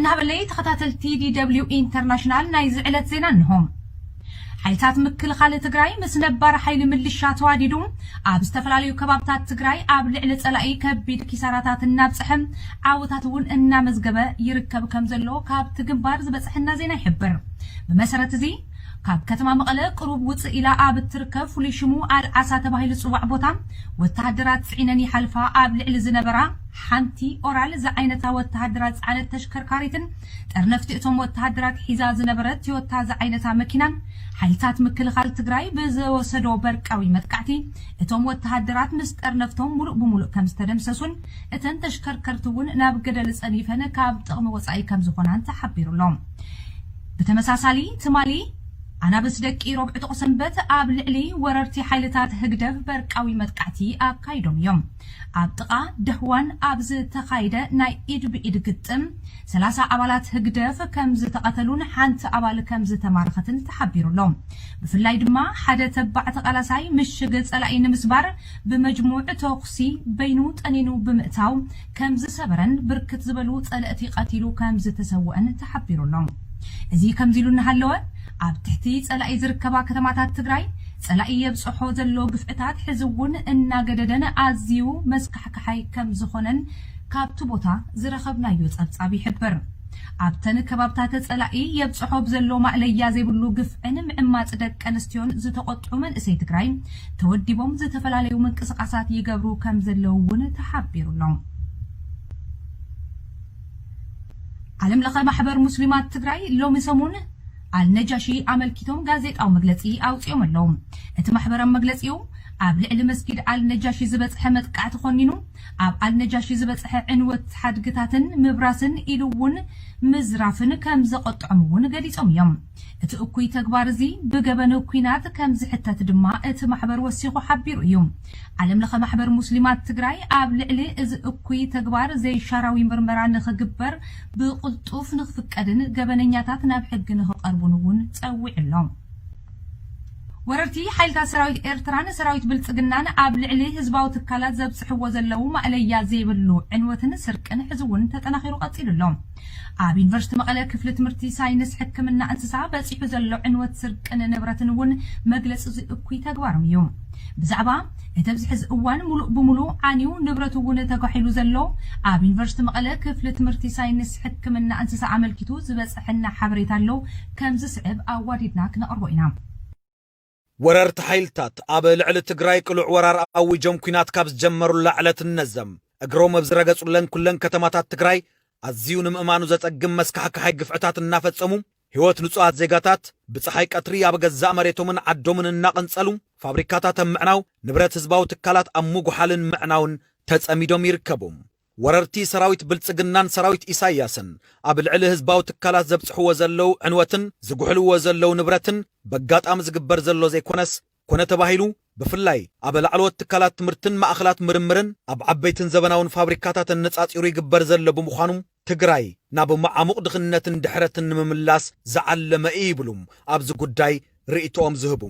ይሃበለይ ተኸታተልቲ ዲ ደብሊው ኢንተርናሽናል፣ ናይዚ ዕለት ዜና እንሆ። ሓይልታት ምክልኻል ትግራይ ምስ ነባር ሓይሊ ምልሻ ተዋዲዱ ኣብ ዝተፈላለዩ ከባብታት ትግራይ ኣብ ልዕሊ ጸላኢ ከቢድ ኪሳራታት እናብጽሐ፣ ዓወታት እውን እናመዝገበ ይርከብ ከም ዘሎ ካብቲ ግንባር ዝበጽሐና ዜና ይሕብር። ብመሰረት እዚ፣ ካብ ከተማ መቐለ ቅሩብ ውፅእ ኢላ ኣብ እትርከብ ፍሉይ ሽሙ ኣልዓሳ ተባሂሉ ዝፅዋዕ ቦታ ወተሃደራት ፅዒነን ይሓልፋ ኣብ ልዕሊ ዝነበራ ሓንቲ ኦራል ዝዓይነታ ወተሃደራት ዝፀዓነት ተሽከርካሪትን ጠርነፍቲ እቶም ወተሃደራት ሒዛ ዝነበረት ቶዮታ ዝዓይነታ መኪናን ሓይልታት ምክልኻል ትግራይ ብዝወሰዶ በርቃዊ መጥቃዕቲ እቶም ወተሃደራት ምስ ጠርነፍቶም ሙሉእ ብሙሉእ ከም ዝተደምሰሱን እተን ተሽከርከርቲ እውን ናብ ገደል ፀኒፈን ካብ ጥቕሚ ወፃኢ ከም ዝኾናን ተሓቢሩ ኣሎ። ብተመሳሳሊ ትማሊ ኣናብስ ደቂ ሮብዕ ጥቑ ሰንበት ኣብ ልዕሊ ወረርቲ ሓይልታት ህግደፍ በርቃዊ መጥቃዕቲ ኣካይዶም እዮም። ኣብ ጥቓ ደህዋን ኣብ ዝተኻይደ ናይ ኢድ ብኢድ ግጥም ሰላሳ ኣባላት ህግደፍ ከም ዝተቐተሉን ሓንቲ ኣባል ከም ዝተማረኸትን ተሓቢሩ ኣሎ። ብፍላይ ድማ ሓደ ተባዕ ተቓላሳይ ምሽግ ጸላኢ ንምስባር ብመጅሙዕ ተኹሲ በይኑ ጠኒኑ ብምእታው ከም ዝሰበረን ብርክት ዝበሉ ጸለእቲ ቀቲሉ ከም ዝተሰወአን ተሓቢሩ ኣሎ። እዚ ከምዚ ኢሉ እናሃለወ፣ ኣብ ትሕቲ ጸላኢ ዝርከባ ከተማታት ትግራይ ጸላኢ የብጽሖ ዘሎ ግፍዕታት ሕዚ እውን እናገደደን ኣዝዩ መስካሕካሓይ ከም ዝኾነን ካብቲ ቦታ ዝረኸብናዮ ጸብጻብ ይሕብር። ኣብተን ከባብታት ጸላኢ የብጽሖ ብዘሎ ማእለያ ዘይብሉ ግፍዕን ምዕማጽ ደቂ ኣንስትዮን ዝተቖጥዑ መንእሰይ ትግራይ ተወዲቦም ዝተፈላለዩ ምንቅስቓሳት ይገብሩ ከም ዘለዉ እውን ተሓቢሩ ኣሎ። ዓለም ለኸ ማሕበር ሙስሊማት ትግራይ ሎሚ ሰሙን ኣልነጃሺ ኣመልኪቶም ጋዜጣዊ መግለፂ ኣውፂኦም ኣለዉ። እቲ ማሕበር ኣብ መግለፂኡ፣ ኣብ ልዕሊ መስጊድ ኣልነጃሺ ዝበፅሐ መጥቃዕቲ ኮኒኑ፣ ኣብ ኣልነጃሺ ዝበፅሐ ዕንወት ሓድግታትን ምብራስን ኢሉ እውን ምዝራፍን ከም ዘቐጥዖም እውን ገሊፆም እዮም። እቲ እኩይ ተግባር እዚ ብገበን ኲናት ከም ዝሕተት ድማ እቲ ማሕበር ወሲኹ ሓቢሩ እዩ። ዓለም ለኸ ማሕበር ሙስሊማት ትግራይ ኣብ ልዕሊ እዚ እኩይ ተግባር ዘይሻራዊ ምርመራ ንኽግበር ብቕልጡፍ ንኽፍቀድን ገበነኛታት ናብ ሕጊ ንኽቐርቡን እውን ጸዊዑ ኣሎ። ወረርቲ ሓይልታት ሰራዊት ኤርትራን ሰራዊት ብልጽግናን ኣብ ልዕሊ ህዝባዊ ትካላት ዘብጽሕዎ ዘለዉ ማእለያ ዘይብሉ ዕንወትን ስርቅን ሕዚ እውን ተጠናኺሩ ቀጺሉ ኣሎ። ኣብ ዩኒቨርሲቲ መቐለ ክፍሊ ትምህርቲ ሳይንስ ሕክምና እንስሳ በጺሑ ዘሎ ዕንወት ስርቅን ንብረትን እውን መግለጺ እዚ እኩይ ተግባሮም እዩ። ብዛዕባ እቲ ኣብዚ ሕዚ እዋን ሙሉእ ብሙሉእ ዓንዩ ንብረቱ እውን ተጓሒሉ ዘሎ ኣብ ዩኒቨርሲቲ መቐለ ክፍሊ ትምህርቲ ሳይንስ ሕክምና እንስሳ ኣመልኪቱ ዝበጽሐና ሓበሬታ ኣሎ፣ ከም ዝስዕብ ኣዋዲድና ክነቕርቦ ኢና። ወረርቲ ሓይልታት ኣብ ልዕሊ ትግራይ ቅሉዕ ወራር ኣዊጆም ኲናት ካብ ዝጀመሩላ ዕለት እነዘም እግሮም ኣብ ዝረገጹለን ኩለን ከተማታት ትግራይ ኣዝዩ ንምእማኑ ዘጸግም መስካሕካሓይ ግፍዕታት እናፈጸሙ፣ ህይወት ንጹሃት ዜጋታት ብጸሓይ ቀትሪ ኣብ ገዛእ መሬቶምን ዓዶምን እናቐንጸሉ፣ ፋብሪካታት ኣብ ምዕናው፣ ንብረት ህዝባዊ ትካላት ኣብ ምጉሓልን ምዕናውን ተጸሚዶም ይርከቡ። ወረርቲ ሰራዊት ብልጽግናን ሰራዊት ኢሳያስን ኣብ ልዕሊ ህዝባዊ ትካላት ዘብጽሕዎ ዘለዉ ዕንወትን ዝጉሕልዎ ዘለዉ ንብረትን በጋጣሚ ዝግበር ዘሎ ዘይኮነስ፣ ኮነ ተባሂሉ ብፍላይ ኣብ ላዕለዎት ትካላት ትምህርትን ማእኸላት ምርምርን ኣብ ዓበይትን ዘበናውን ፋብሪካታትን ነጻጺሩ ይግበር ዘሎ ብምዃኑ፣ ትግራይ ናብ መዓሙቕ ድኽነትን ድሕረትን ንምምላስ ዝዓለመ እዩ ይብሉ ኣብዚ ጉዳይ ርእይቶኦም ዝህቡ።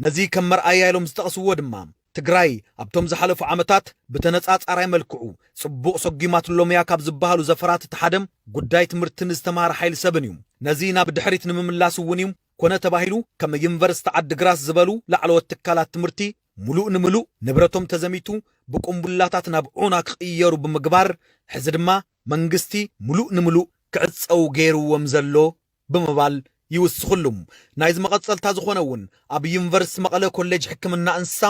ነዚ ከም መርኣያ ኢሎም ዝጠቕስዎ ድማ፣ ትግራይ ኣብቶም ዝሓለፉ ዓመታት ብተነጻጻራይ መልክዑ ጽቡቕ ሰጒማትሎም እያ ካብ ዝበሃሉ ዘፈራት እቲ ሓደ ጉዳይ ትምህርትን ዝተማህረ ሓይሊ ሰብን እዩ። ነዚ ናብ ድሕሪት ንምምላስ እውን እዩ ኮነ ተባሂሉ ከም ዩኒቨርሲቲ ዓዲግራት ዝበሉ ላዕለዎት ትካላት ትምህርቲ ምሉእ ንምሉእ ንብረቶም ተዘሚቱ ብቁምቡላታት ናብ ዑና ክቕየሩ ብምግባር፣ ሕዚ ድማ መንግስቲ ምሉእ ንምሉእ ክዕጸዉ ገይርዎም ዘሎ ብምባል ይውስኽሉ። ናይዚ መቐጸልታ ዝኾነ እውን ኣብ ዩኒቨርሲቲ መቐለ ኮሌጅ ሕክምና እንስሳ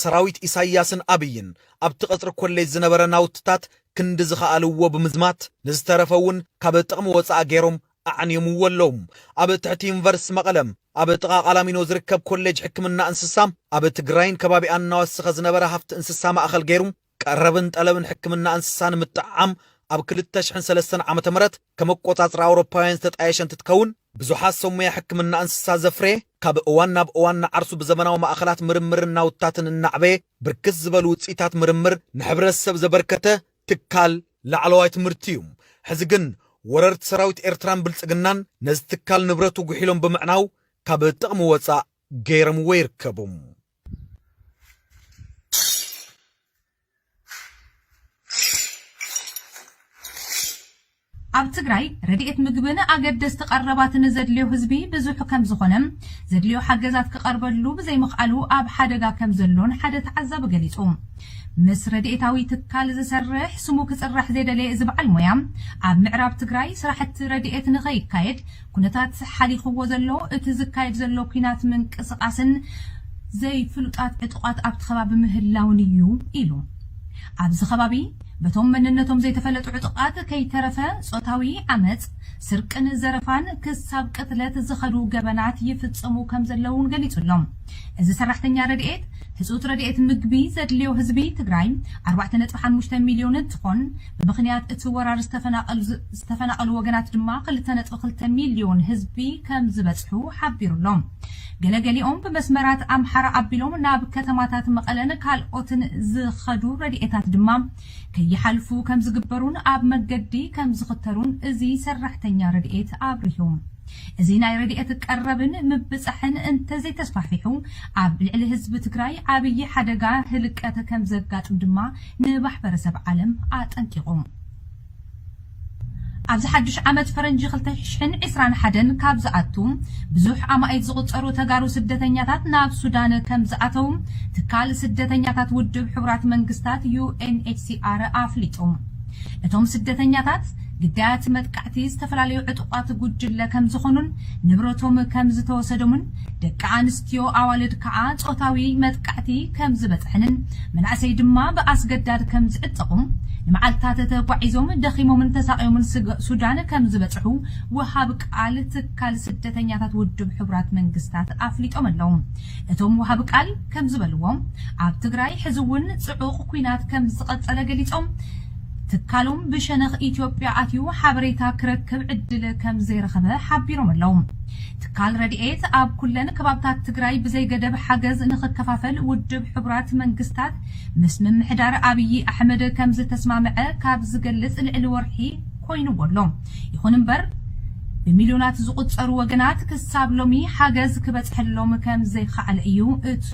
ሰራዊት ኢሳያስን ኣብይን ኣብቲ ቀጽሪ ኮሌጅ ዝነበረ ናውትታት ክንዲ ዝኸኣልዎ ብምዝማት ንዝተረፈ እውን ካብ ጥቕሚ ወጻኢ ገይሮም ኣዕንዮምዎ ኣለዉ። ኣብ ትሕቲ ዩኒቨርሲቲ መቐለ ኣብ ጥቓ ቃላሚኖ ዝርከብ ኮሌጅ ሕክምና እንስሳ ኣብ ትግራይን ከባቢኣን እናወሰኸ ዝነበረ ሃፍቲ እንስሳ ማእኸል ገይሩ ቀረብን ጠለብን ሕክምና እንስሳ ንምጥዕዓም ኣብ ክልተ ሽሕን ሰለስተን ዓመተ ምህረት ከም ኣቆጻጽራ ኣውሮፓውያን ዝተጣየሸ እንትትከውን፣ ብዙሓት ሰብ ሞያ ሕክምና እንስሳ ዘፍረየ፣ ካብ እዋን ናብ እዋን ንዓርሱ ብዘመናዊ ማእኸላት ምርምርን ናውትታትን እናዕበየ ብርክት ዝበሉ ውፅኢታት ምርምር ንሕብረተሰብ ዘበርከተ ትካል ላዕለዋይ ትምህርቲ እዩ። ሕዚ ግን ወረርቲ ሰራዊት ኤርትራን ብልጽግናን ነዚ ትካል ንብረቱ ጉሒሎም ብምዕናው ካብ ጥቕሚ ወፃእ ገይሮምዎ ይርከቡ። ኣብ ትግራይ ረድኤት ምግብን ኣገደስቲ ቀረባትን ዘድልዮ ህዝቢ ብዙሕ ከም ዝኾነ፣ ዘድልዮ ሓገዛት ክቐርበሉ ብዘይምኽኣሉ ኣብ ሓደጋ ከም ዘሎን ሓደ ተዓዛቢ ገሊጹ። ምስ ረድኤታዊ ትካል ዝሰርሕ ስሙ ክጽራሕ ዘይደለየ እዚ በዓል ሞያ፣ ኣብ ምዕራብ ትግራይ ስራሕቲ ረድኤት ንኸይካየድ ኩነታት ሓሊኽዎ ዘሎ፣ እቲ ዝካየድ ዘሎ ኲናት ምንቅስቓስን ዘይፍሉጣት ዕጡቓት ኣብቲ ከባቢ ምህላውን እዩ ኢሉ። ኣብዚ ከባቢ በቶም መንነቶም ዘይተፈለጡ ዕጡቓት ከይተረፈ ጾታዊ ዓመጽ፣ ስርቅን ዘረፋን ክሳብ ቅትለት ዝኸዱ ገበናት ይፍጽሙ ከም ዘለውን ገሊጹ ኣሎ። እዚ ሰራሕተኛ ረድኤት፣ ህጹጽ ረድኤት ምግቢ ዘድልዮ ህዝቢ ትግራይ ኣርባዕተ ነጥቢ ሓሙሽተ ሚልዮን እንትኾን፣ ብምኽንያት እቲ ወራር ዝተፈናቐሉ፣ ዝተፈናቐሉ ወገናት ድማ ክልተ ነጥቢ ክልተ ሚልዮን ህዝቢ ከም ዝበጽሑ ሓቢሩ ኣሎ። ገለገሊኦም ብመስመራት ኣምሓራ ኣቢሎም ናብ ከተማታት መቐለን ካልኦትን ዝኸዱ ረድኤታት ድማ ከይሓልፉ ከም ዝግበሩን ኣብ መገዲ ከም ዝኽተሩን እዚ ሰራሕተኛ ረድኤት ኣብሪሁ። እዚ ናይ ረድኤት ቀረብን ምብጻሕን እንተዘይተስፋሕፊሑ፣ ኣብ ልዕሊ ህዝቢ ትግራይ ዓብዪ ሓደጋ ህልቀት ከም ዘጋጥም ድማ ንማሕበረሰብ ዓለም ኣጠንቂቑ። ኣብዚ ሓድሽ ዓመት ፈረንጂ ክልተ ሽሕን ዕስራን ሓደን ካብ ዝኣቱ ብዙሕ ኣማኢት ዝቑጸሩ ተጋሩ ስደተኛታት ናብ ሱዳን ከም ዝኣተው ትካል ስደተኛታት ውድብ ሕቡራት መንግስታት፣ ዩ ኤን ኤች ሲ ኣር፣ ኣፍሊጡ። እቶም ስደተኛታት ግዳያት መጥቃዕቲ ዝተፈላለዩ ዕጡቓት ጉጅለ ከም ዝኾኑን ንብረቶም ከም ዝተወሰዶምን ደቂ ኣንስትዮ ኣዋልድ ከዓ ጾታዊ መጥቃዕቲ ከም ዝበጽሐንን መናእሰይ ድማ ብኣስገዳድ ከም ዝዕጠቑ፣ ንመዓልታት ተጓዒዞም ደኺሞምን ተሳቒዮምን ስገ-፣ ሱዳን ከም ዝበጽሑ ወሃብ ቃል ትካል ስደተኛታት ውድብ ሕቡራት መንግስታት ኣፍሊጦም ኣለዉ። እቶም ወሃብ ቃል ከም ዝበልዎ፣ ኣብ ትግራይ ሕዚ እውን ጽዑቕ ኲናት ከም ዝቐጸለ ገሊጾም፣ ትካሎም ብሸነኽ ኢትዮጵያ ኣትዩ ሓበሬታ ክረክብ ዕድል ከም ዘይረኸበ ሓቢሮም ኣለዉ። ትካል ረድኤት ኣብ ኩለን ከባብታት ትግራይ ብዘይገደብ ሓገዝ ንኽከፋፈል ውድብ ሕቡራት መንግስታት ምስ ምምሕዳር ኣብዪ ኣሕመድ ከም ዝተስማምዐ ካብ ዝገልጽ ልዕሊ ወርሒ ኮይንዎ ኣሎ። ይኹን እምበር፣ ብሚልዮናት ዝቑጸሩ ወገናት ክሳብ ሎሚ ሓገዝ ክበጽሐሎም ከም ዘይከኣለ እዩ እቱ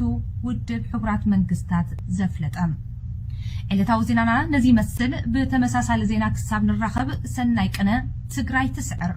ውድብ ሕቡራት መንግስታት ዘፍለጠ። ዕለታዊ ዜናና ነዚ ይመስል። ብተመሳሳሊ ዜና ክሳብ ንራኸብ፣ ሰናይ ቅነ። ትግራይ ትስዕር።